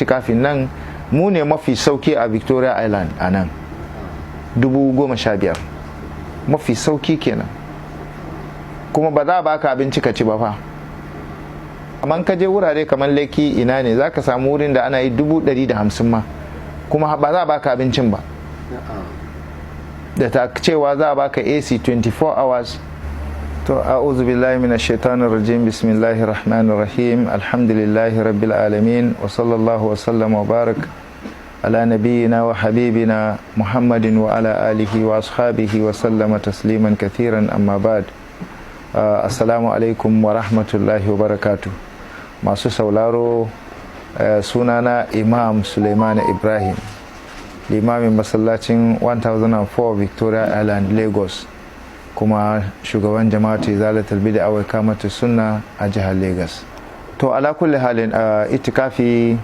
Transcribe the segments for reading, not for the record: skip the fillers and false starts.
Itikafin nan mu ne mafi sauki a Victoria Island a nan, 15,000, mafi sauki kenan. Kuma ba za a baka abinci ka ci ba fa. Amma ka je wurare kamar Lekki, ina ne, za ka samu wurin da ana yi 150,000 ma, kuma ba za a baka abincin ba. Da ta cewa za a baka AC 24 hours. To, a'udhu billahi minash shaitanir rajim. Bismillahir rahmanir rahim. Alhamdulillahi rabbil alamin, wa sallallahu wa sallama wa barak ala nabiyyina wa habibina Muhammadin wa ala alihi wa ashabihi wa sallama tasliman kathiran. Amma ba'd, assalamu alaikum wa rahmatullahi wa barakatuh. Masu sauraro, sunana Imam Suleiman Ibrahim, limamin masallacin 1004 Victoria Island, Lagos, kuma shugaban Jama'atu Izalatul Bid'a wa Iqamatu Sunna a jihar Lagos. To, ala kulli halin, itikafi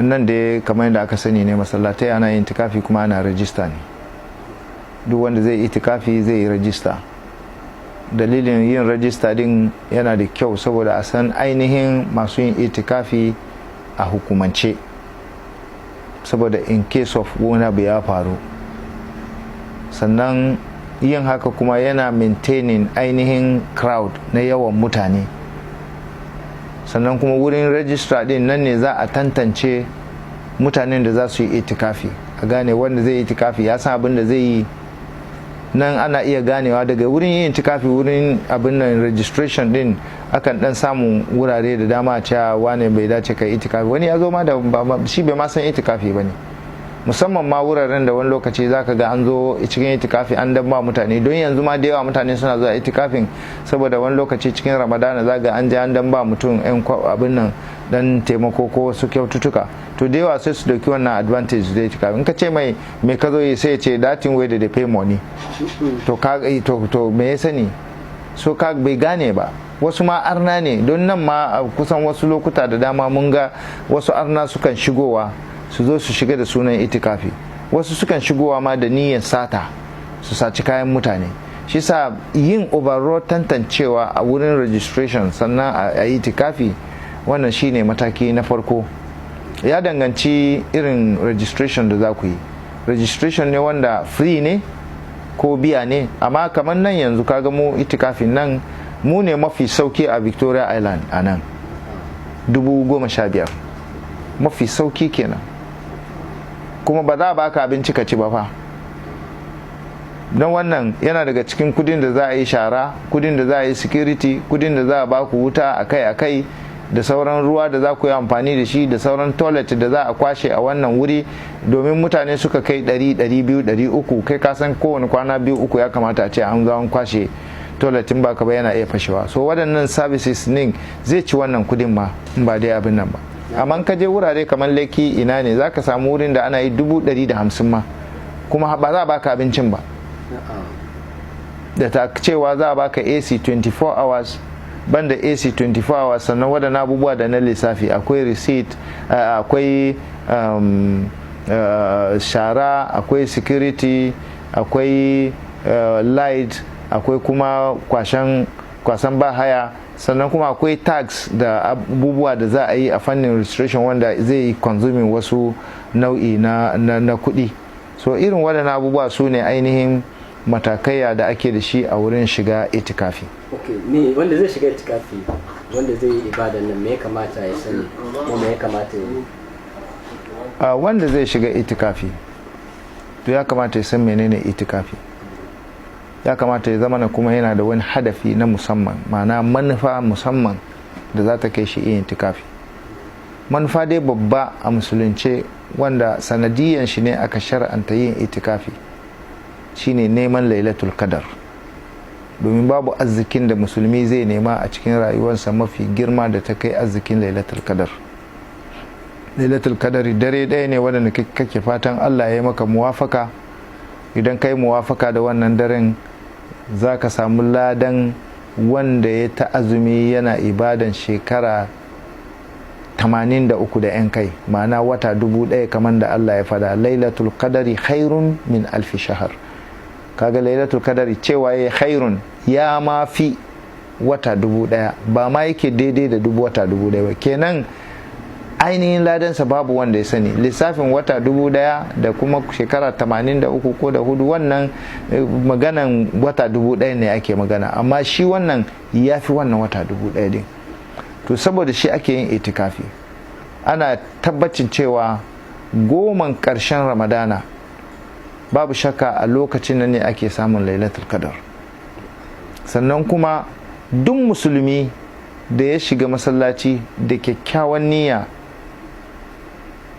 nan da kamar yadda aka sani ne, masallatai ana yin itikafi kuma ana rajista ne. Duk wanda zai itikafi zai yi rajista. Dalilin yin rajista din yana da kyau saboda a san ainihin masu yin itikafi a hukumance, saboda in case of wani abu ya faru. Sannan yin haka kuma yana maintaining ainihin crowd na yawan mutane. Sannan kuma wurin registrar din nan ne za a tantance mutanen da za su yi itikafi, a gane wanda zai yi itikafi ya san abin da zai yi. Nan ana iya ganewa daga wurin yin itikafi, wurin abin nan registration din, akan dan samu wurare da dama cewa wane bai dace kai itikafi. Wani ya zo ma da shi bai ma san itikafi ba ne. Musamman ma wuraren da wani lokaci zaka ga an zo cikin itikafi an dan ba mutane, don yanzu ma da yawa mutane suna zuwa itikafin saboda wani lokaci cikin Ramadana zaka an je an dan ba mutum yan abin nan, dan taimako ko wasu kyaututtuka. To, da yawa sai su dauki wannan advantage da itikafi. In ka ce mai, "Me ka zo yi?" sai ya ce, "That thing wey dey pay money." To ka to me ya sani? So ka bai gane ba. Wasu ma arna ne, don nan ma kusan wasu lokuta da dama mun ga wasu arna sukan shigowa, su zo su shiga da sunan itikafi. Wasu sukan shigowa ma da niyyar sata, su saci kayan mutane. Shi sa yin overall tantancewa a wurin registration sannan a yi itikafi, wannan shine mataki na farko. Ya danganci irin registration da za ku yi. Registration ne wanda free ne ko biya ne. Amma kamar nan yanzu, kaga mu itikafin nan mu ne mafi sauki a Victoria Island a nan, 15,000, mafi sauki kenan. Kuma ba za a baka abinci ka ci ba fa. Don wannan yana daga cikin kudin da za a yi shara, kudin da za a yi security, kudin da za a baku wuta akai-akai, da sauran ruwa da za ku yi amfani da shi, da sauran toilet da za a kwashe a wannan wuri, domin mutane suka kai 100, 200, 300. Kai ka san kowane kwana 2, 3 ya kamata a ce an zo an kwashe toilet, ba ka ba yana iya fashewa. So waɗannan services ne zai ci wannan kudin ma, in ba dai abin nan ba. Amma ka je wurare kamar Lekki, ina ne, za ka samu wurin da ana yi 150,000 ma, kuma ba za a baka abincin ba. Da ta cewa za a baka AC 24 hours, banda AC 24 hours, sannan waɗannan abubuwa da na lissafi, akwai receipt, akwai shara, akwai security, akwai light, akwai kuma kwasan bahaya, sannan kuma akwai tax da abubuwa da za a yi a fannin registration wanda zai yi consuming wasu nau'i na kuɗi. So irin waɗannan abubuwa su ne ainihin matakaiya da ake da shi a wurin shiga itikafi. Ok, me wanda zai shiga itikafi, wanda zai yi ibadan nan, me ya kamata ya sani ko me ya kamata ya yi? Wanda zai shiga itikafi, to ya kamata ya san menene itikafi. Ya kamata ya zama na kuma yana da wani hadafi na musamman, ma'ana manufa musamman da za ta kai shi yin itikafi. Manufa dai babba a musulunce wanda sanadiyan shi ne aka shar'anta yin itikafi shine neman Lailatul Qadar, domin babu arzikin da musulmi zai nema a cikin rayuwarsa mafi girma da ta kai arzikin Lailatul Qadar. Lailatul Qadar dare ɗaya ne wanda kake fatan Allah ya yi maka muwafaka. Idan kai muwafaka da wannan daren, za ka samu ladan wanda ya ta azumi yana ibadan shekara 83 da 'yan kai, ma'ana wata 1000, kamar da Allah ya fada, "Lailatul Qadari khairun min alfi shahar." Kaga Lailatul Qadari cewa ya khairun, ya ma fi wata 1000, ba ma yake daidai da wata 1000 ba. Kenan Ainihin ladansa babu wanda ya sani. Lissafin wata 1000 da kuma shekara 83 ko da hudu, wannan maganan wata 1000 ne ake magana, amma shi wannan ya fi wannan wata 1000 din. To, saboda shi ake yin itikafi. Ana tabbacin cewa 10n ƙarshen Ramadana, babu shakka a lokacin nan ne ake samun Lailatul Qadar. Sannan kuma duk musulmi da ya shiga masallaci da kyakkyawan niyya,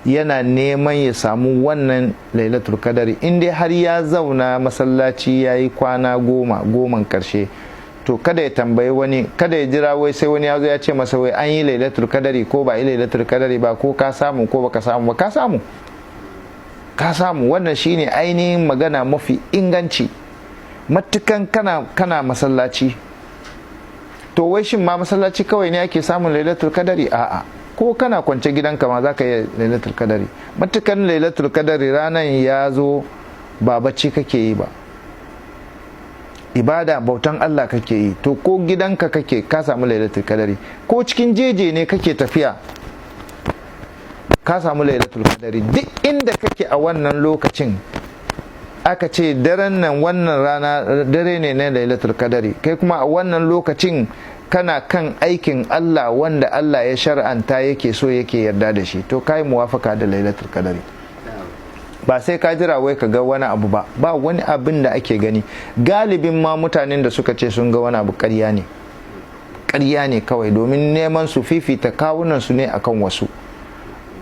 yana neman ya samu wannan Lailatul Qadari, in dai har ya zauna masallaci ya yi kwana 10, 10n karshe, to kada ya tambayi wani, kada ya jira wai sai wani ya zo ya ce masa wai an yi Lailatul Qadari ko ba yi Lailatul Qadari ba, ko ka samu ko baka samu ba. Ka samu, ka samu. Wannan shine ainihin magana mafi inganci, matukan kana masallaci. To, wai shin ma masallaci kawai ne ake samun Lailatul Qadari? A'a, ko kana kwance gidanka ma zaka yi Lailatul Qadari, matukan Lailatul Qadari ranan ya zo ba bacci kake yi ba, ibada, bautan Allah kake yi. To, ko gidanka kake, ka samu Lailatul Qadari. Ko cikin jeje ne kake tafiya, ka samu Lailatul Qadari. Duk inda kake a wannan lokacin aka ce daren nan, wannan rana dare ne na Lailatul Qadari, kai kuma a wannan lokacin kana kan aikin Allah wanda Allah ya shar'anta, yake so, yake yarda da shi, to kai muwafaka da Lailatul Qadari. Ba sai ka jira wai ka ga wani abu ba. Ba wani abin da ake gani. Galibin ma mutanen da suka ce sun ga wani abu, ƙarya ne, ƙarya ne kawai, domin neman su fifita kawunan su ne akan wasu,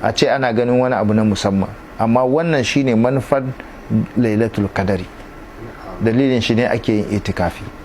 a ce ana ganin wani abu na musamman. Amma wannan shine manufar Lailatul Qadari, dalilin shi ne ake yin itikafi.